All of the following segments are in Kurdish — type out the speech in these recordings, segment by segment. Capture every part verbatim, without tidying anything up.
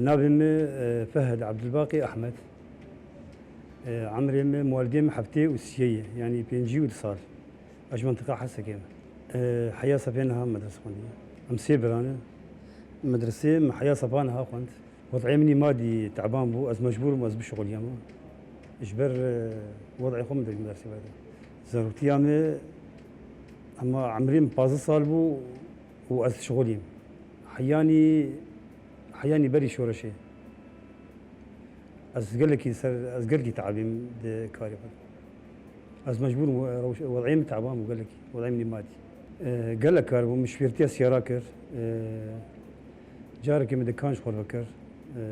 Navê min, e, Fehd Ebdulbaqî Ehmed. E, emrê min, mewalidê min heftê û siyê ye, yanî pêncî û du sal. Ez ji mentiqa Hesekê me. E, heya sefê niha medrese xwendiye. Em sê bira ne. Medresê min heya sefa niha xwend. Wed'ê min î madî teban bû, ez mecbûr bûm ez bişixuliyama. Ji ber, e, wed'ê xwe min dê ji medresê berde. Zaroktiya min, hema emrê min pazdeh sal bû û ez dişixulîm. Heyanî, heyanî berî şoreşê. Ez gelekî ser, ez gelekî teabîm di karê xwe. Ez mecbûr im, rewş-, wed'ê min teban bû gelekî, wed'ê min î madî. E, gelek kar bû, min şfêrtiya siyara kir. E, carekê min dikan ji xwe ve kir. E,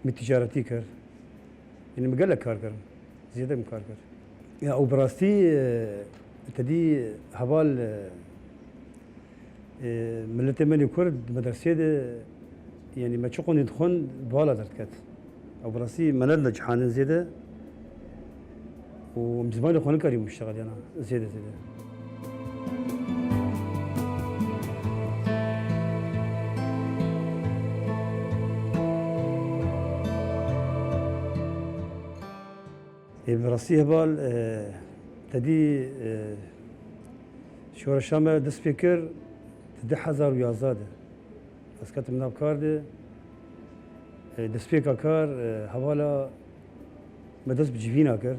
min tîcaretî kir. Yanî min gelek kar kirin. Zêde min kar kir. Ya, û bi rastî, e, te dî heval, e, e, miletê me lê Kurd di medresê de, yanî me çi xwendî dixwend, bi vala derdiket. Ew bi rastî me nedide cihanin zêde û em zimanê xwe nikarîbûn biştexeliyana zêde zêde. Ê, bi rastî heval, e, te dî, e, şoreşa me dest pê kir di du hezar û yazdeh de. Ez ketim nav kar de, e, destpêka kar, e, hevala me dest bi civîna kir.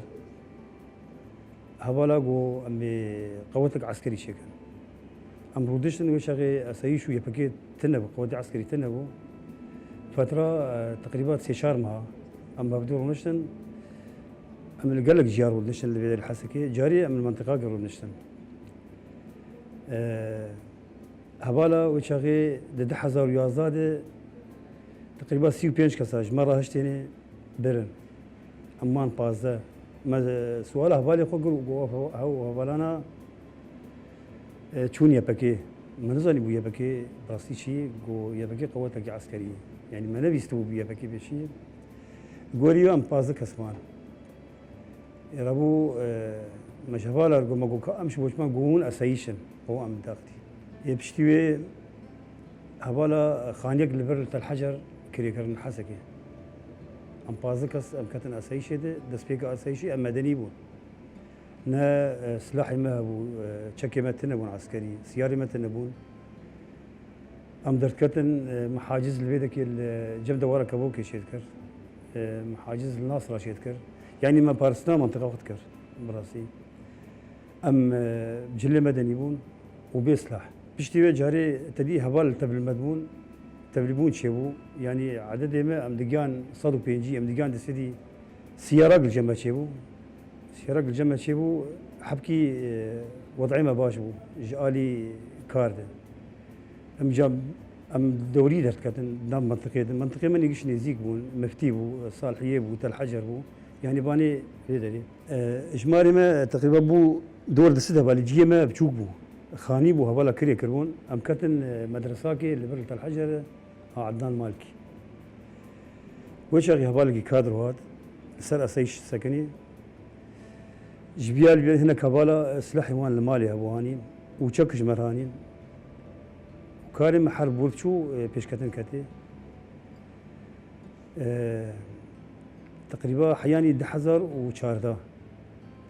Hevala got, em ê qewetek eskerî çêkin. Em rûdiştin, wê çaxê esayîş û Y P G tune bû, qewetê eskerî tune bû. Fetra, e, teqrîba sê çar meha em hevdû rûniştin. Em li gelek ciya rûdiniştin li vê derê Hesekê. Carî em li mentiqakê rûdiniştin. E, hevala wê çaxê di du hezar û yazdeh de teqrîba sî û pênc kesa ji me re hiştêne birin. Em man pazdeh. Me, e, suala hevalê xwe kir û got, ew hevalana, e, çûn Y P G. Me nizanîbû Y P G bi rastî çi ye, got Y P G qewetekî eskerî ye. Yanî me nebîstibû bi Y P G bê çi ye. Li gorî wê em pazdeh kes man. Ê, rabû, e, me ji hevala re got, me got ka em ji bo çima got hûn esayîş in, ew em daxtî. Ê, piştî wê hevala xaniyek li vir li Tel Hecer kirê kirin Hesekê. Em pazdeh kes em ketin esayîşê de, destpêka esayîşê em medenî bûn. Ne, e, silahê me hebû, e, çekê me tune bûn eskerî, siyarê me tune bûn. Em derdiketin, e, min haciz li vê dekê li cem dewara Kebokê çêdikir. E, min haciz li Nasra çêdikir. Yanî me parastina mentiqa xwe dikir, bi rastî. Em, e, cilê medenî bûn û bê silah. Piştî wê carê te dî heval li tevlî me dibûn, tevlîbûn çêbû. Yanî ededê me em digiyan sed û pêncî, em digiyan di sedî. Siyarak li cem me çêbû. Siyarak li cem me çêbû, hebkî, e, wed'ê me baş bû. Ji alî kar de. Em ca, em dewrî derdiketin nav mentiqê de. Mentiqê me nêgiş nêzîk bûn. Miftî bû, Salhiyê bû, Tel Hecer bû. Yanî banê vê derê. E, jimarê me teqrîba bû dor di sed hevalî, cihê me biçûk bû. Xanî bû, hevala kirê kiribûn. Em ketin, e, medresakê li vir li Tel Hecer, a Ednan Malkî. Wê çaxî hevalekî kadro hat, li ser esayîş sekinî. Ji biya li hinek hevala, e, silahê wan li malê hebû hanîn û çek ji me re hanîn. Karê me herb bûr çû, e, pêşketin ketê. E, teqrîba heyanî du hezar û çardeh.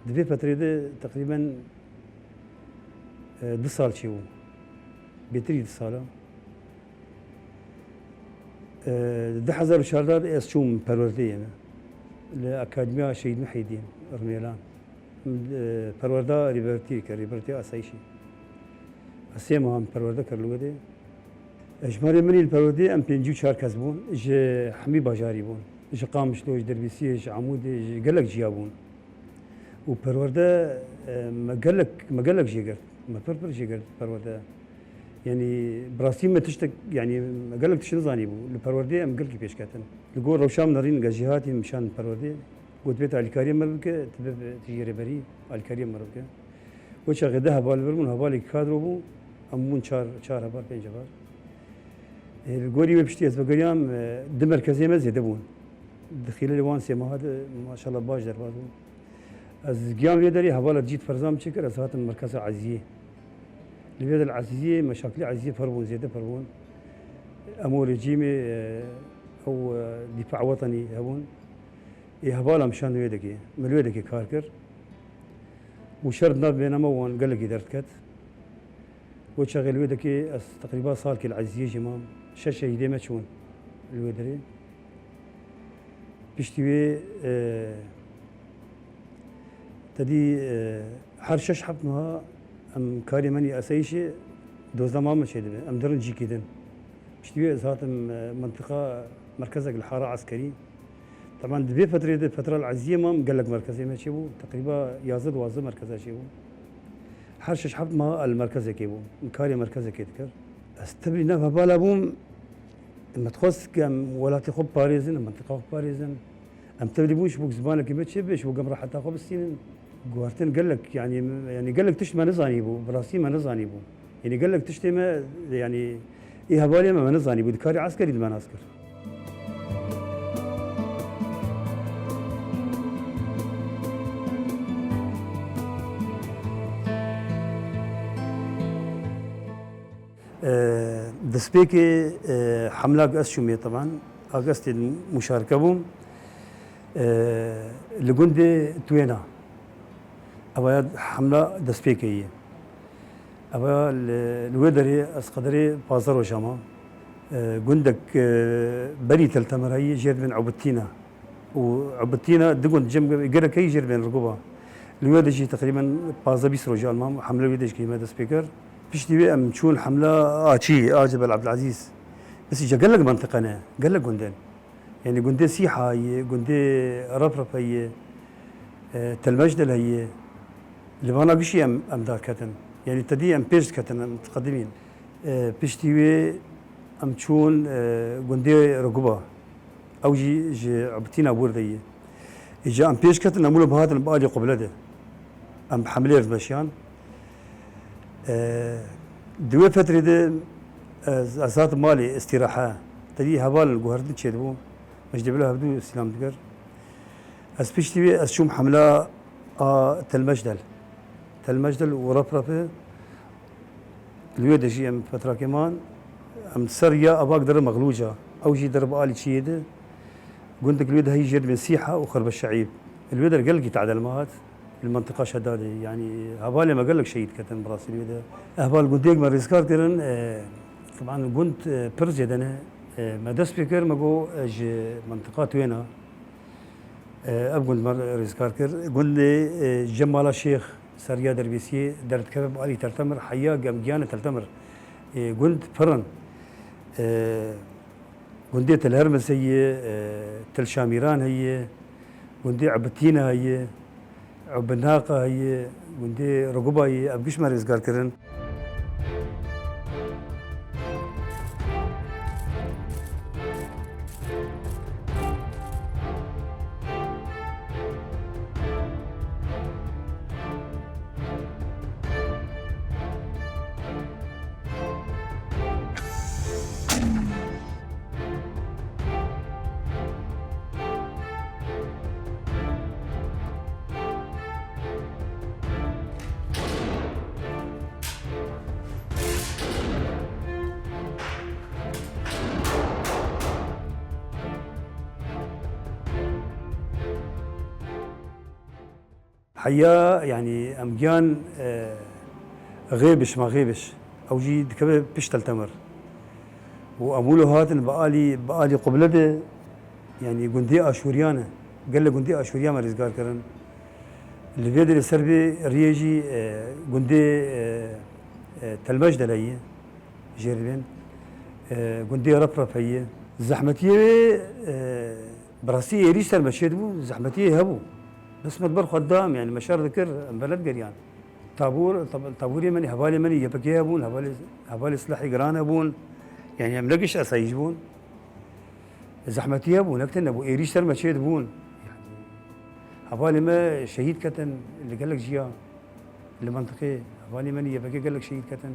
Di vê fetrê de teqrîben, e, du sal çêbû. Bêtirî du sala. E, di du hezar û çardeh de ez çûm perwerdeyê me. Li Akademiya Şehîd Mihîdîn Rimêlan. E, perwerda rêbertî kir, rêbertiya asayîşê. Ez sê mehan perwerde kir li wê de. E, jimarê min î li perwerdeyê em pêncî û çar kes bûn. Ji hemî bajarî bûn. Ji Qamişlo, ji Derbîsiyê, ji Amûdê, ji gelek ciya bûn. Û perwerde, e, me gelek, me gelek jê girt. Me pir pir jê girt perwerde. Yanî bi rastî me tiştek, yanî me gelek tişt nizanîbû. Li perwerdeyê em gelkî pêş ketin. Li gor rewşa min nerîn, ge jê hatî min şand perwerdeyê. Got, "Bê tu alîkariyê me bike, tu bibe, tu jî rêberî alîkariyê me bike." Wê çaxê deh heval vir bûn, hevalekî kadro bû. Em bûn çar, çar heval, pênc heval. E, li gorî wê piştî ez vegeriyam, e, di merkezê me zêde bûn. Di xîlelê wan sê meha de maşallah baş derbas bûn. Ez giyan vê derê, hevala cît ferzam çêkir, ez hatim merkeza Ezîziyê. Li vê de li Ezîziyê, meşaklî Ezîziyê pir bûn, zêde pir bûn. Em û rejîmê, e, Ew, e, dîfa wetenî hebûn. Ê hevala min şand wê dekê. Min wê dekê kar kir. Û şer di nav bêhna me wan gelekî derdiket. Wê çaxê li wê dekê ez teqrîba salkê li Ezîziyê jî mam. Şeş şehîdê me çûn li wê derê. Piştî wê, e, te dî, e, her şeş heft meha em karê me nî esayîşê dozdeh meha me çêdibe. Em dirin cîkî din. Piştî wê ez hatim, e, mintiqa merkezek li Hara Eskerî. Teban di vê fetrê de fetra li Ezîziyê mam gelek merkezê me çêbû. Teqrîba yazdeh duwazdeh merkeza çêbû. Her şeş heft meha el merkezekê bûm. Min karê merkezekê dikir. Ez tevlî nav hevala bûm. Me dixwest ke em welatê xwe biparêzin, em mintiqa xwe biparêzin. Em tevlî bûn ji bo zimanekî me çêbibe, ji bo em reheta xwe bistînin. Guhertin gelek, yanî, yanî gelek tişt me nizanîbû, bi rastî me nizanîbû. Yanî gelek tiştê me, yanî ê hevalê me, me nizanîbû, di karê eskerî de me nas kir. E, destpêkê, e, hemla ku ez çûmê, teban, a ku ez tê muşareke bûm, e, li gundê Tuêna. Ev ya hemla destpêkê ye. Ev ya li, li wê derê ez qederê pazdeh roja ma. E, gundek, e, berî Teltemer heyî, jê dibên Ebitîna. Û Ebitîna du gund cem gerek heyî jê dibên Riguba. Li wê de jî teqrîben pazdeh bîst roja ma hemle wê de jî me dest pê kir. Piştî wê em çûn hemla Açî, a Cebel Ebdilezîz. Bes îca gelek mentiqe ne, gelek gundên. Yanî gundê Sîha ye, gundê Refrefe ye, e, Telmecdel heye. Li vana gişî em, em derketin. Yanî te dî em pêş diketin, em diqedimîn. E, piştî wê em çûn, e, gundê Riguba. Ew jî ji Ebitîna wir de ye. Îca em pêş ketin, em wilo bihatin bi alî qible de. Em bi hemlê ve meşiyan. E, di wê fetrê de ez, ez hatim malê îstîrahe. Te dî heval guhertin çêdibû. Me ji dê bila hevdû sîlam dikir. Ez piştî wê ez çûm hemla a Telmecdel. Telmecdel û Refrefe. Li wê de jî em petrakê man, em ser ya Avak dere Mexlûca. Ew jî dere bi alî çiyê de. Gundek li wê de heyî jê dibên Sîha û Xerbe Şeîb. Li wê de gelekî tadel me hat. Li mintiqa Şedadê, yanî hevalê me gelek şehîd ketin bi rastî li wê de. Ehval gundêk me rêzkar kirin, e, teban gund, e, pir zêde ne. E, me dest pê kir, me got, e, ji mintiqa Tuêna, e, ev gund me rêzkar kir. Gundê, e, Cemala Şêx, Seriya Derbêsiyê derdikeve bi alî Teltemir, heya gemgiyane Teltemir. E, gund pir in. E, Gundê Til Hermis heye, e, Til Şamîran heye, gundê Ebitîna heye, Ebinaqa heye, gundê Riguba ye, ev giş me rêzgar kirin. Heya, yanî, em giyan, e, Xêbiş, ma Xêbiş. Ew jî dikeve pişt Teltemir. Û em wilo hatin bi alî, bi alî qible de, yanî, gundê Aşûriyan e. Gelek gundê Aşûriyan me rêzgar kirin. Li vê derê ser vê riyê jî, e, gundê, e, e, Telmecdel heye. Jê re dibên, e, gundê Refref heye. Zehmetiyê wê, e, bi rastî êrîş ser me çêdibû, zehmetiyê hebû. Bes me di ber xwe didam, yanî me şer dikir, em velet geriyan. Tabûr, tab-, tabûrê me nî, hevalê me nî Y P G hebûn, hevalê, hevalê silahê giran hebûn. Yanî em ne giş esayîş bûn. Zehmetî hebû, nek tune bû, êrîş ser me çêdibûn. Yanî hevalê me şehîd ketin, li gelek jiya, li mentiqê, hevalê me nî Y P G gelek şehîd ketin.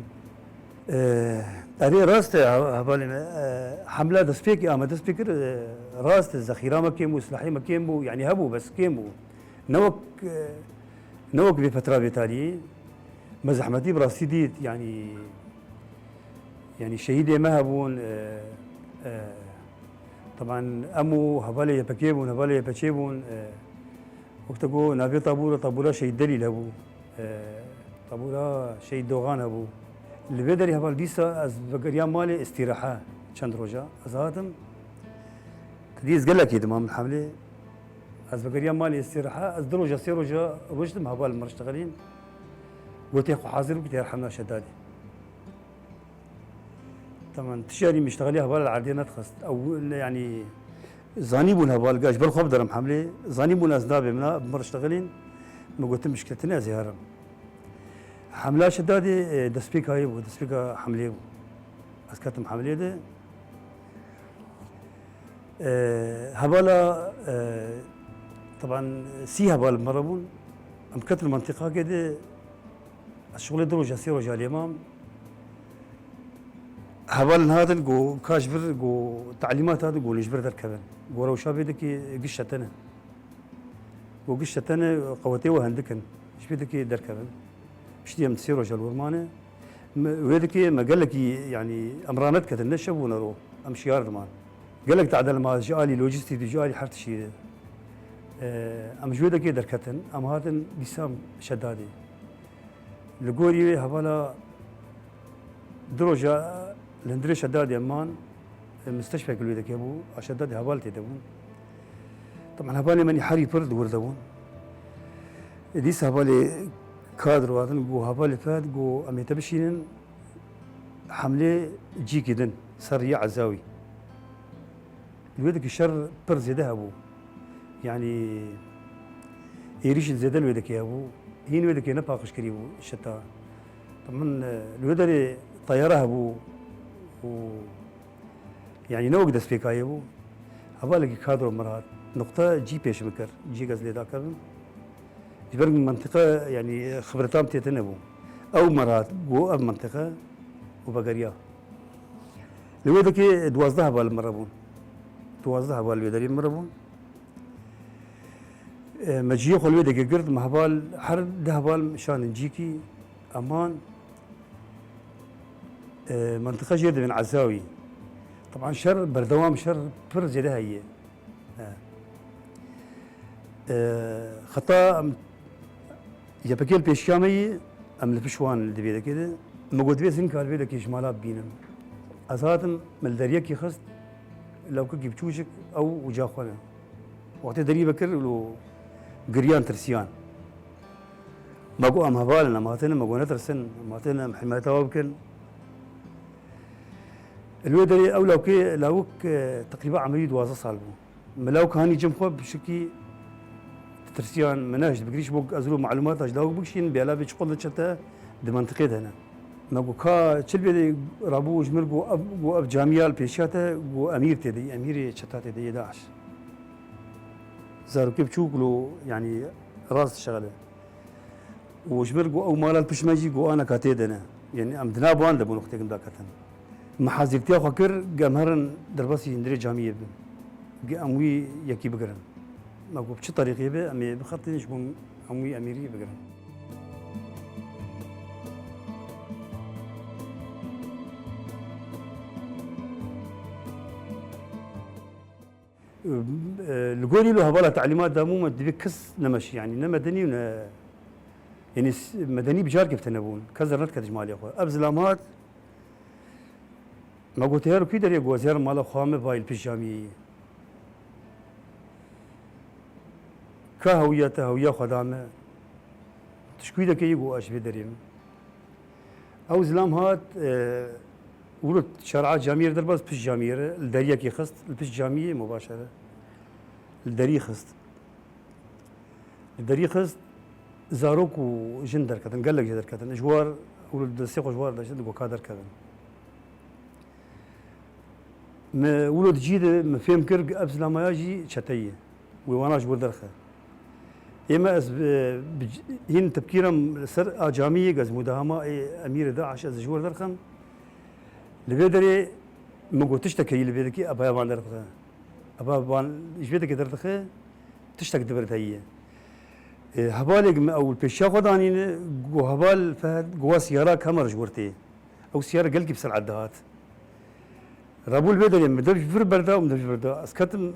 Ee, erê rast e, he-, hevalê me, e, hemla destpêkê, a me dest pê kir, e, rast e, zexîra me kêm bû, silahê me kêm bû, yanî hebû, bes kêm bû. Ne wek, e, ne wek vê fetra vê tarî, me zehmetî bi rastî dît, yanî, yanî şehîdê me hebûn, e, e, Teban em û hevalê Y P G bûn, hevalê Y P G bûn. E, wexta ku navê tabûra, tabûra Şehîd Delîl hebû. E, tabûra Şehîd Dogan hebû. Li vê derê heval dîsa ez vegeriya malê îstîraha çend roja. Ez hatim. Dî ez gelekî dimam li hemlê. Ez vegeriya malê îstîraha. Ez du roja, sê roja rojtim heval min re ştexelîn. Gotê xwe hazir bikî tê hemla Şedadê. Teman, tişarî min ştexelî heval li erdê nedixist. Ew, yanî, zanîbûn heval, ji ber xwe biderim hemlê. Zanîbûn ez nabêm na, bi min re ştexelîn. Min gotin, "Mişkile tune, ez ê herim." Hemla Şedadê, e, destpêka yê bû, destpêka hemlê bû. Ez ketim hemlê de. E, hevala, e, teban sî heval bi me re bûn. Em ketin mentiqakê de, ez şixulê du roja, sê roja lê mam. Hevalin hatin ku ka ji vir ku talîmat hatin ku hûn ji vir derkevin. Ku rewşa vê dikê giş şetene. Ku giş şetene qewetê we hindik in. Ji vê dikê derkevin. Piştî em sê roja li wir mane. Me, wê dikê me gelekî, yanî, em ranediketin, ne şev û ne ro. Em şiyar diman. Gelek tadel ma ji alî lojîstî de, ji alî her tiştî de. E, em ji wê dikê derketin. Em hatin dîsa Şedadê. Li gorî wê hevala du roja li hundirê Şedadê em man. E, misteşfek li wê dikê bû. A Şedadê heval tê de bûn. Teman hevalê min herî pir li wir de bûn. E, dîsa hevalê kadro hatin, got, "Hevalê Fehd," got, "em ê te bişînin hemlê cîkî din, ser Riya Ezawî." Li wê dikî şer pir zêde hebû. Yanî êrîş zêde li wê dikê hebû. Hîn wê dikê ne paqij kirî bû şita. Min, e, li wê derê teyare hebû û, yanî ne wek destpêkayê bû. Hevalekî kadro min re hat. Nuqta cî pêş min kir. Cî ez lê dakevim. Ji ber min mentiqe, yanî xibretam tê tune bû. Ew min re hat, got, "Ev mentiqe" û vegeriya. Li wê dikê duwazdeh heval min re bûn. Duwazdeh heval li wê derê min re bûn. E, me cihê xwe li wê dikê girt, me heval, her du heval şandin cîkî, eman, e, mentiqe jê dibên Ezawî. Teban şer, berdewam şer pir zêde heye. E. E, xeta em Y P G li pêşiya me yî, em li pişt wan li vê dikê de. Me got, "Divê ez hinka li vê dikê ji mala bibînim." Ez hatim, min li deriyekî xist, lawkekî biçûçik, ew uca xwe ne. Wextê derî vekir û giriyan, tirsiyan. Me got, "Em heval in, em hatine, me got netirsin, em hatine, em hîmayeta we bikin." Li wê derê ew lawkê, lawik, e, teqrîba emerî duwazdeh sal bû. Me lawik hanî cem xwe, pişikî ditirsiyan, me nehişt bigirî, ji bo ez ro malûmata ji lawik bikişînim, bêla vê çiqol de çete di mentiqê de hene. Me got, "Ka çi li vê de rabû?" Ji min got, "Ev, got, ev camiya li pêşiya te, got, emîr tê de, emîrê çeta tê de yê DAIŞ." Zarokê biçûk lo, yanî rast şexile. Û ji min got, "Ew mala li pişt me jî got aneka tê de ne." Yanî em di nav wan de bûn wextê ku em daketin. Me hazîrtiya xwe kir, ku em herin derbasî hundirê camiyê bibin. Ku em wî yekî bigirin. Me got, "Bi çi terîqê be, em ê bixetin ji bo em wî emîrî bigirin." E, li gorî lo hevala talîmat damû me divê kes nemeşî, yanî ne medenî û ne, yanî s-, medenî bi carkê bi tune bûn. Kes dernedikete ji malê xwe. Ev zilam hat, me got, "Her kû derê?" Got, "Ez herim mala xwe me vayî li pişt camiyê yî." Ka hewiya te, hewiya xwe da me. Tu ji kû dekê yî? Got, "Ez ji vê derê me." Ew zilam hat, e, wilo şer'a camiyê re derbas, pişt camiyê re, li deriyekê xist, li pişt camiyê mubaşere. Li derî xist. Li derî xist, zarok û jin derketin, gelek jê derketin. Ji war, wilo destê xwe ji war daşt, digot ka derkevin. Me wilo di cî de me fêm kir, ev zilamaya jî çete ye. Wê wana ji wir derxe. Ê me ez bi, bi c-, hîn tepkî re li ser a camiyê, ez mudahama ê emîrê DAIŞ ez ji wir derxim. Li vê derê min got tiştekî li vê dikî, eba van derdixe. Eba van ji vê dikê derdixe, tiştek di vir de ye. Ê, hevalek me ew li pêşiya xwe danîne, got heval Fehd, got wa siyara kemar ji wir tê. Ew siyara gelkî bi ser'et dihat. Rabû li vê derê min dev ji vir berda û min dev ji vir da. Ez ketim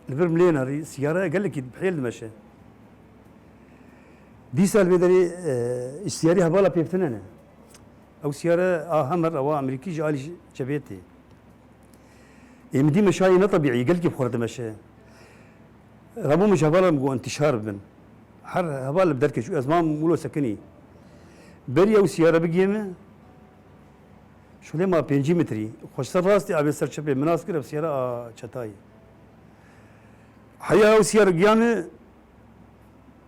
li vir milê nerî, siyare gelekî bi hêl dimeşe. Dîsa li vê derê, e, ji siyarî hevala pê bi tune ne. Ew siyare a Hummer, ewa Amerîkî ji alî cebê tê. Ê min dî meşayê ne tebîî, gelkî bi xwe re dimeşe. Rabû min ji hevala min got, "Întîşar bibin." Her heval li bi derkê çû, ez mam wilo sekinî. Berî ew siyare bigihê min, şolê ma pêncî metrî. Xwe ji ser rastê avê ser çepê min nas kir, ev siyare a çetayê. Heya ew siyare giya min,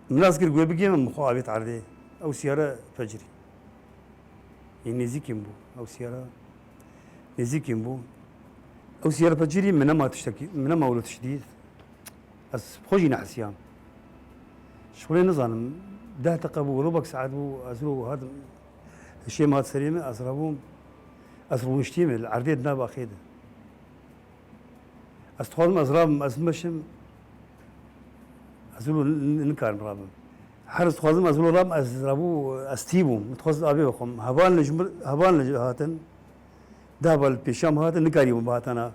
Min nas kir, got, "Bigihê min, min xwe avêt erdê." Ew siyare pecirî. Yê nêzîkî min bû. Ew siyare nêzîkî min bû. Ew siyare pecirî, min nema tiştekî, min nema wilo tişt dît. Ez bi xwe jî nehesiyam. Ji xwe nizanim. Deh deqe bû, rubek saet bû, ez ro hatim. Hişê min hat serê min, ez rabûm. Ez rûniştî min, li erdê di nav axê de. Ez dixwazim ez rabim, ez bimeşim, ez wilo n-, n-, nikarim rabim. Her ez dixwazim ez wilo rabim, ez rabû, ez tî bûm. Min dixwest avê bixwim. Hevalin ji mir, hevalin ji hatin. Deh heval pêşiya min hatin, nikarîbûn bihatana.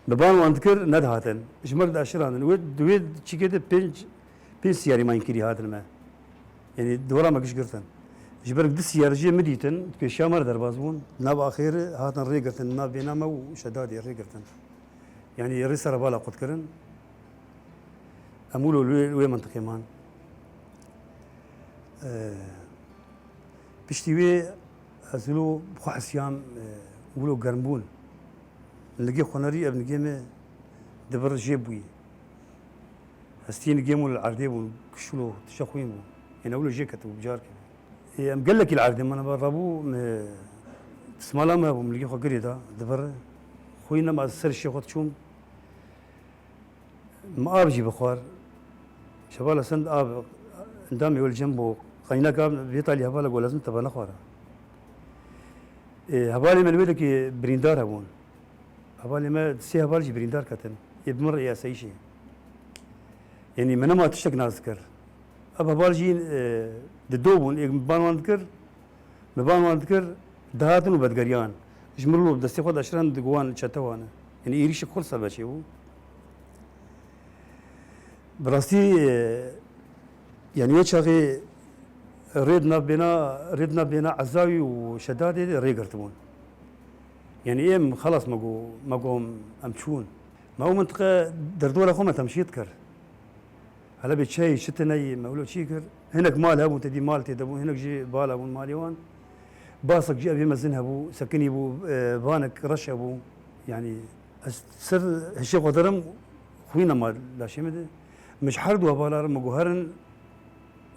Min ban wan dikir, nedihatin. Ji mir diaşirandin. Wê, di wê çîkê de pênc, pênc siyarî mayînkirî hatin me. Yanî dora me giş girtin. Ji ber du siyar jê min dîtin, pêşiya me re derbas bûn. Nav axê re hatin rê girtin, nav bêna me û Şedadê rê girtin. Yanî rê ser hevala qut kirin. Em wilo li wê, wê mintiqê man. Ee, piştî wê ez wilo bi xwe hesiyam, e, wilo germ bûn. Nigê xwe nerî, ev nigê me di vir jê bûyî. Hestiyê nigê min li erdê bûn, kişûlo tişta xwîn bû. Êna wilo jê ketibû, bi carkê. Ê, em gelekî li erdê me, me rabû, me, pismala me hebû, min ligê xwe girê da, di vir. Xwîn nema ser şê xwe diçûm. Me av jî bixwar. Şevala send av, endamê wê li cem bû. Qeyneka vê talî hevala got, lazim te nexwara. Ê, hevalê me li wê dekê birîndar hebûn. Hevalê me, sê heval jî birîndar ketin. Ê bi min re ê esayîşê. Yanî me nema tiştek nas dikir. Ev heval jî, e, di do bûn, ê min ban wan dikir, min ban wan dikir, dihatin û vedigeriyan. Ji min re bi destê xwe diaşiran, digot wan çete wan e. Yanî êrîşek xurt ser me çêbû. Bi rastî, e, yanî wê çaxê rê di nav bêna, rê di nav bêna Ezawî û Şedadê de rê girtibûn. Yanî êm xelas me got, me got em çûn. Me ew mintiqe derdora xwe me temşît kir. Hele bê çayê çi tune yê me wilo çî kir. Hinek mal hebûn, tedî mal tê de bûn, hinek jî bala bûn malê wan. Basek jî evê mezin hebû, sekinî bû, e, vanek reş hebû. Yanî ez ser hişê xwe derim, xwîna ma laşê min de. Min ji her du hevala re min got herin,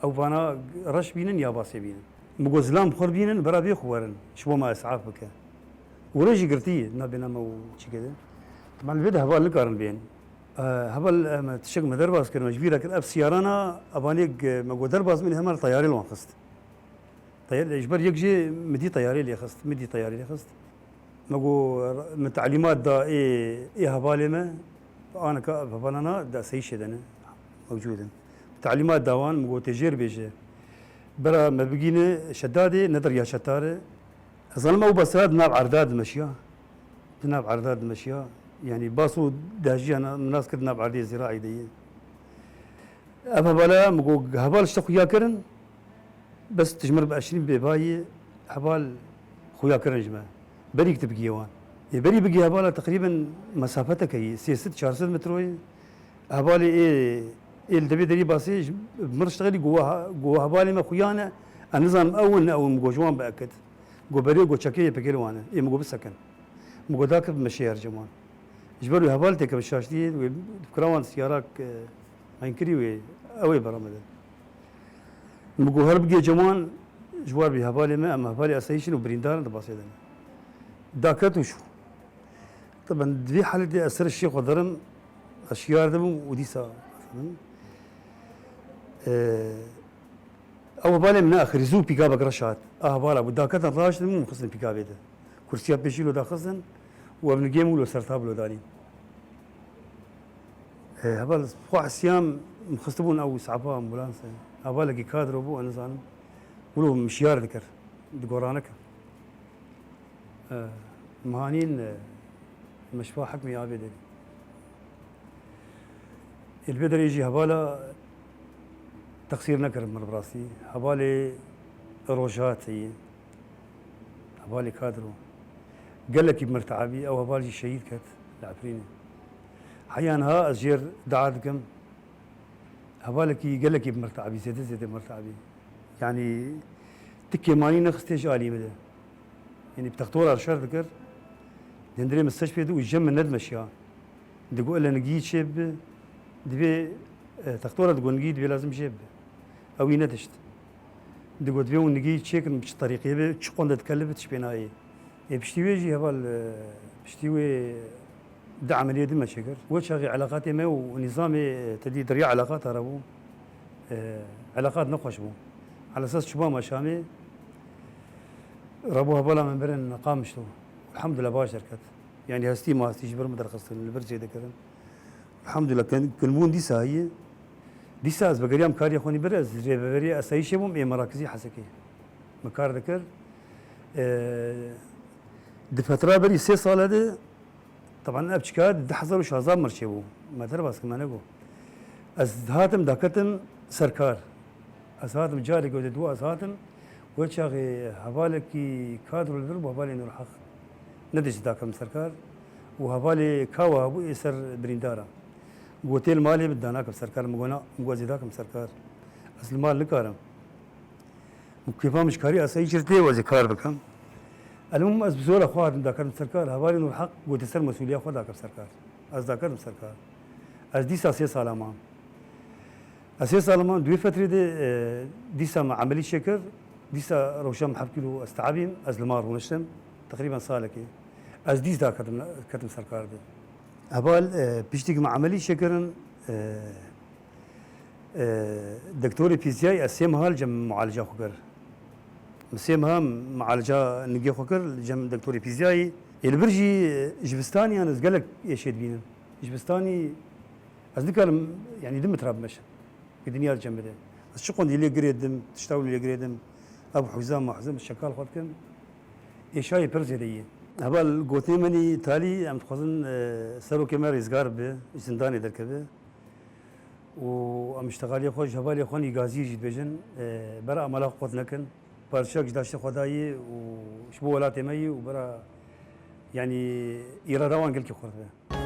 ew vana reş bînin ya basê bînin. Min got zilam xwe bînin, bera vê xwe werin, ji bo me isaf bike. Û rê jî girtî, nabêna me û çîkê de. Teban li vê de heval nikarin bên. E, heval, e, me tiştek me derbas kir, me ji bîr kir, ev siyarana, evanê, e, me got derbas min, hema teyarê li wan xist. Teyar-, ji ber yek jê min dî teyarê lê xist, min dî teyarê lê xist. Me got, min telîmat da ê, ê hevalê me, anika ev hevalana di esayîşê de ne, mewcûd in. Telîmat da wan, min got, tê jêr bêje. Bira me bigîne Şedadê, ne der ya Şetare. Ez zanim ew basra di nav erda dimeşiya. Di nav erda dimeşiya. Yanî bas û dehjiya na-, nas kir di nav erdê zîraî de ye. Ev hevala min got, heval ji te xuya kirin. Bes tu ji min re bieşînî bêbayî heval xuya kirin ji me. Berî tu bigihê wan. Ê berî bigihê hevala teqrîben mesafeteke yî, sê sed çar sed metro yî. Hevalê ê, ê li devê derî basê ji min re ştexelî got, got hevalê me xuya ne, ez nizanim ew in, ew in, min got ji wan biekit. Got berê got çekê yê pekê li wan e. Ê min got bisekin. Min got dakir bi meşê her cem wan. Ji ber wê heval têke bi şaştiyê wê fikra wan siyarak, e, Enkirî wê, ew ê bera me de. Min got, her bigê ceman, ji war bî hevalê me, em hevalê esayîşin û birîndar in di basê de ne. Daket û çû. Taban, di vî halê de ez ser şêx xwe derim, ez şiyar dibim û dîsa, efendim, e, ew hevalê min axirî zû pîkabek reş hat. A hevala bû, daketin raştin min xistin pîkabê de. Kursiya pêşî lo daxistin û ev nigê min wilo ser tablo danîn. E, heval xwe hesiyam min xistibûn ew sapa ambulans e. Hevalekî kadro bû, ez nizanim. Wilo min şiyar dikir. Di goraneke. E, min hanîn, e, Meşfa hikmî avê derê. Ê li vê derê jî hevala teqsîr nekirin min bi rastî. Hevalê rojhat heye. Hevalê kadro. Gelekî bi mir teabî, ew heval jî şehîd ket li Efrînê. Heya niha ez jêr dua dikim. Hevalekî gelekî bi mir teabî, zêde zêde bi mir teabî. Yanî ti kêmanî nexistê ji alî min de. Yanî bi textora şer dikir. Di hundirê min seç pê di û jem min nedimeşiya. Digot ele nigî çê bibe, divê, e, textora digot nigî divê lazim jê bibe. Ew wî nedişt. Digot divê hûn nigî çêkin, bi çi terîqê be, çi qonde dikelibe, tişt pê nayê. Ê piştî wê jî heval, e, piştî wê di emeliyê din me çêkir. Wê çaxê eleqatê me û nîzamê, e, te dî diriya eleqata re bû. E, eleqat nexweş bû. Elesas çûbû me Şamê. Rabû hevala min birin Qamişlo. Elhamdulillah baş derket. Yanî hestî ma hestî ji bir min derxistin, li vir zêde kirin. Elhamdulillah, kin-, kinbûn dîsa heye. Dîsa ez vegeriyam karê xwe nî bir, ez rêveberiya esayîşê bûm ê Merakizî Hesekê. Me kar dikir. E, di fetra berî sê sale de, teban ev çika di du hezar û şazda mir çêbû. Me derbas kir, me negot. Ez hatim daketim ser kar. Ez hatim carê gote dû ez hatim. Wê çaxê hevalekî kadro li vir bû, hevalê Nûrheq. Nedişt dakim ser kar. Û hevalê Kawa hebû ê ser birîndara. Gotê li malê min danakim ser kar. Min got na, min got ez ê dakim ser kar. Ez li mal nikarim. Min kêfa min ji karî esayî çir tê, ez ê kar bikim. Elmûm ez bi zora xwe hatim daketim ser kar. Hevalê Nûrheq gotê ser mesûliya xwe dakim ser kar. Ez daketim ser kar. Ez dîsa sê sala mam. Ez sê sala mam, di wê fetrê de, e, dîsa me emelî çêkir, dîsa rewşa min heft kîlo ez teabîm, ez li mal rûniştim, teqrîben salekê. Ez dîsa ketim, ketim ser kar de. Heval, e, piştî ku me emelî çêkirin, e, e, doktorê pîziyayî ez sê meha li cem mualica xwe kir. Min sê meha mualica nigê xwe kir li cem doktorê pîziyayî. Ê li vir jî, e, ji bistaniyan ez gelek êşê dibînim. Ji bistanî ez nikarim, yanî du metre bimeşim. Bi dinya diçe min de. Ez çi qondî lê girê dim, tişta wî lê girê dim. Ev hûza mahzim şekal xwe dikim. Êşayê pir zêde ye. Heval gotê min î talî, em dixwazin, e, serokê me rêzgar bibe, ji zindanê derkeve. Û em îştixaliyê xwe ji hevalê xwe nî gaziyê jî dibêjin, e, bera amala xwe qut nekin. Parçeyek ji daştê xwe dayê û ji bo welatê me yê û bera, yanî, îrada wan gelkî xurt be.